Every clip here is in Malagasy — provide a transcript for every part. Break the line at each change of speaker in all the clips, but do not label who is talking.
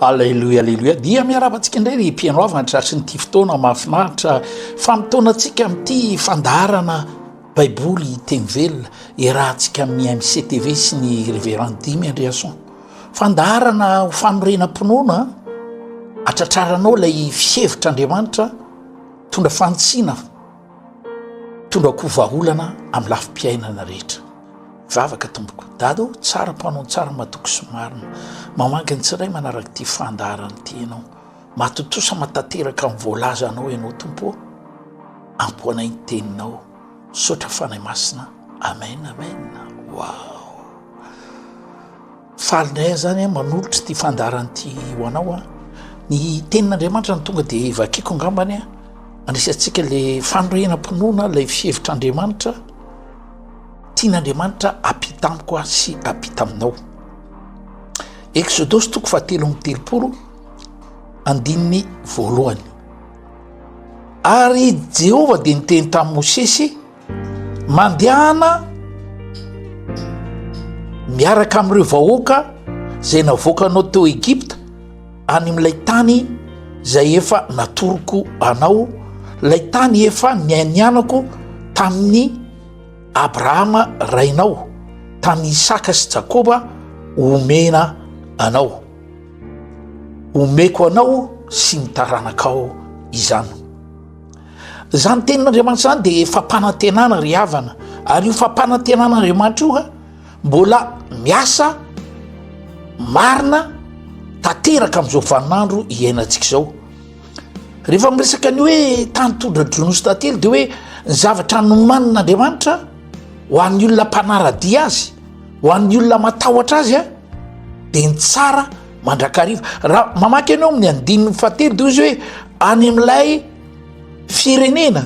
Aleloia aleloia dia miarahaba antsika indray ry mpihaino havana tratry ny ity fotoana mahafinaritra famotoana antsika amin'ity fandaharana baiboly teny velona iarahantsika amin'ny MCTV sy ny Révérend Dimy Andriason. Fandaharana ho fanorenam-pinoana atratraranao ilay fihevitr'Andriamanitra tondra fanitsiana tondra koa vahaolana amin'ny lafim-piainana rehetra. Vavaka tompoko. Dada o, tsara mpanao ny tsara matoky sy marina. Mamangy ny tsiray manaraka ity fandaharana ity ianao. Mahatontosa matanteraka ny voalazanao ianao Tompo o. Ampo anay ny teninao. Misaotra Fanahy Masina. Amen amen. Wow. Faly indray aho zany manolotra ity fandaharana ity ho anao a. Ny tenin'Andriamanitra no tonga dia vakiko angambany a. Andresantsika le fanorenam-pinoana, ilay fihevitr'Andriamanitra. Tian'Andriamanitra hampita amiko aho sy hampita aminao. Eksodosy toko fahatelo amby 30 andininy voalohany. Ary Jehovah dia niteny tamin'i Mosesy, mandehana miaraka amin'ireo vahoaka izay navoakanao teo Egypta any amin'ilay tany izay efa natoroko anao, ilay tany efa nianianako tamin'ny Abrahama rainao, tamin'i Isaka sy Jakoba homena anao. Homeko anao sy ny taranakao izany. Izany tenin'Andriamanitra izany dia fampanantenana ry havana, ary io fampanantenan'Andriamanitra io mbola miasa marina tanteraka amin'izao vaninandro iainantsika izao. Rehefa miresaka ny hoe tany tondra-dronono sy tantely dia hoe ny zavatra nomanin'Andriamanitra ho an'ny olona mpanara-dia azy, ho an'ny olona matahotra azy a, dia ny tsara mandrakariva. Raha mamaky ianao amin'ny andininy fahatelo dia izy hoe any amin'ilay firenena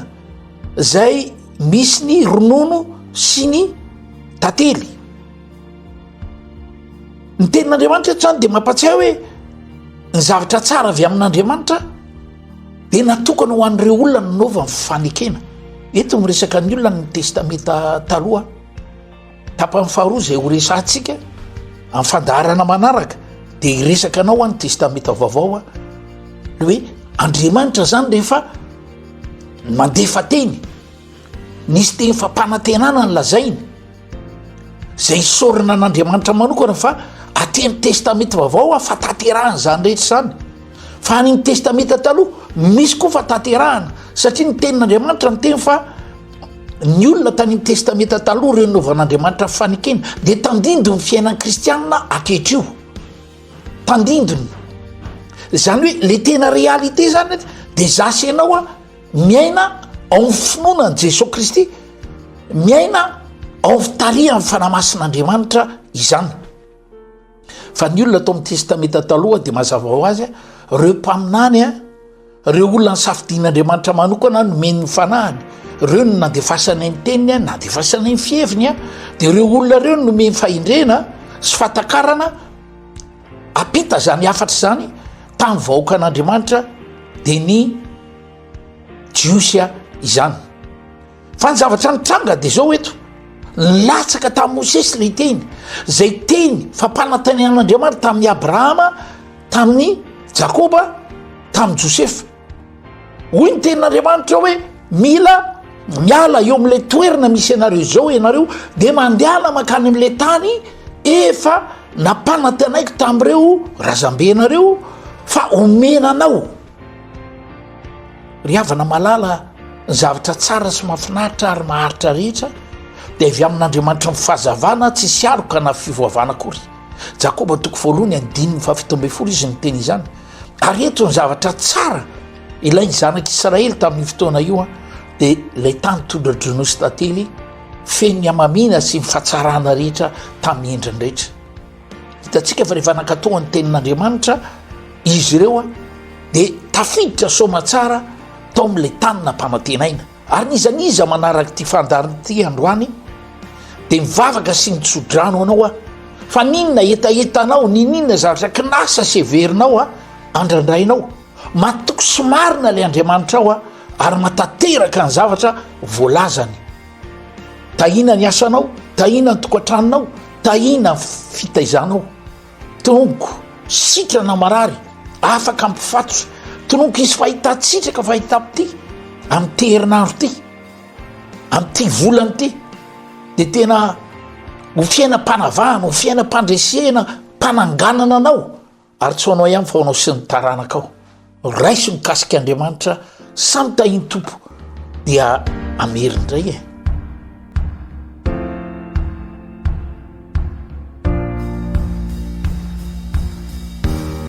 izay misy ny ronono sy ny tantely. Ny tenin'Andriamanitra eto zany dia mampatsiahy hoe ny zavatra tsara avy amin'Andriamanitra dia natokana ho an'ireo olona nanaovany fanekena. Eto miresaka ny olona ny testamenta taloha. Tapany faharoa izay ho resahantsika amin'ny fandaharana manaraka dia hiresaka anao any testamenta vaovao a. Le hoe Andriamanitra zany rehefa mandefa teny, nisy teny fampanantenana ny lazainy. Izay isaorana an'Andriamanitra manokana fa aty amin'ny testamenta vaovao a fa tanterahana izany rehetra izany. Fa any amin'ny testamenta taloha misy koa fa tanterahana satria ny tenin'Andriamanitra niteny fa ny olona tany amin'ny testamenta taloha ireo nanaovan'Andriamanitra fanekena dia tandindon'ny fiainan'ny kristianina ankehitrio. Tandindony. Izany hoe le tena réalité zany dia za sy ianao a Miaina ao amin'ny finoana an'i Jesoa Kristy, miaina ao amin'ny fitarihan'ny Fanahy Masin'Andriamanitra izany. Fa ny olona tao amin'ny Testamenta Taloha dia mazava ho azy, ireo mpaminany, ireo olona nisafidian'Andriamanitra manokana nomeny ny fanahiny, ireo no nandefasany ny teniny, nandefasany ny fiheviny, dia ireo olona ireo no nomeny fahendrena sy fahatakarana Ampita izany hafatra izany tamin'ny vahoakan'Andriamanitra dia ny Jiosy izany. Fa ny zavatra nitranga dia izao eto, nilatsaka tamin'i Mosesy ilay teny, izay teny fampanantenan'Andriamanitra tamin'i Abrahama, tamin'i Jakoba, tamin'i Josefa. Hoy ny tenin'Andriamanitra hoe mila miala eo amin'ilay toerana misy anareo izao ianareo dia mandehana mankany amin'ilay tany efa nampanantenaiko tamin'ireo razambenareo fa omena anao. Ry havana malala, ny zavatra tsara sy mahafinaritra ary maharitra rehetra dia avy amin'Andriamanitra ny fahazavana tsisy aloka na fivoavana akory. Jakoba toko voalohany andininy faha-17 izy niteny izany. Ary eto ny zavatra tsara ilain'ny zanak'Israely tamin'io fotoana io dia ilay tany tondra-dronono sy tantely feno ny hamamiana sy ny fahatsarana rehetra tamin'ny endriny rehetra. Hitantsika fa rehefa nankatoa ny tenin'Andriamanitra izy ireo dia tafiditra soamatsara tao amin'ilay tany nampanantenaina. Ary n'iza n'iza manaraka ity fandaharana ity androany dia mivavaka sy mitsodrano anao aho fa n'inona hetahetanao, n'inon'inona zavatra kinasa sy heverinao aho andrandrainao. Matoky sy marina ilay Andriamanitrao aho ary matanteraka ny zavatra voalazany. Tahina ny asanao, tahina ny tokantranonao, tahina ny fitaizanao. Tompoko. Sitrana marary, afaka mpifatso. Tononiko hisy fahitan-tsitraka fahitam-pitia amin'ity herinandro ity, amin'ity volana ity. Dia tena ho fiainam-panavahana, ho fiainam-pandresena, mpananganana anao. Ary tsy ho anao ihany fa ho anao sy ny taranakao. Raiso ny kasik'Andriamanitra, samy tahin'ny Tompo dia hamerina indray e.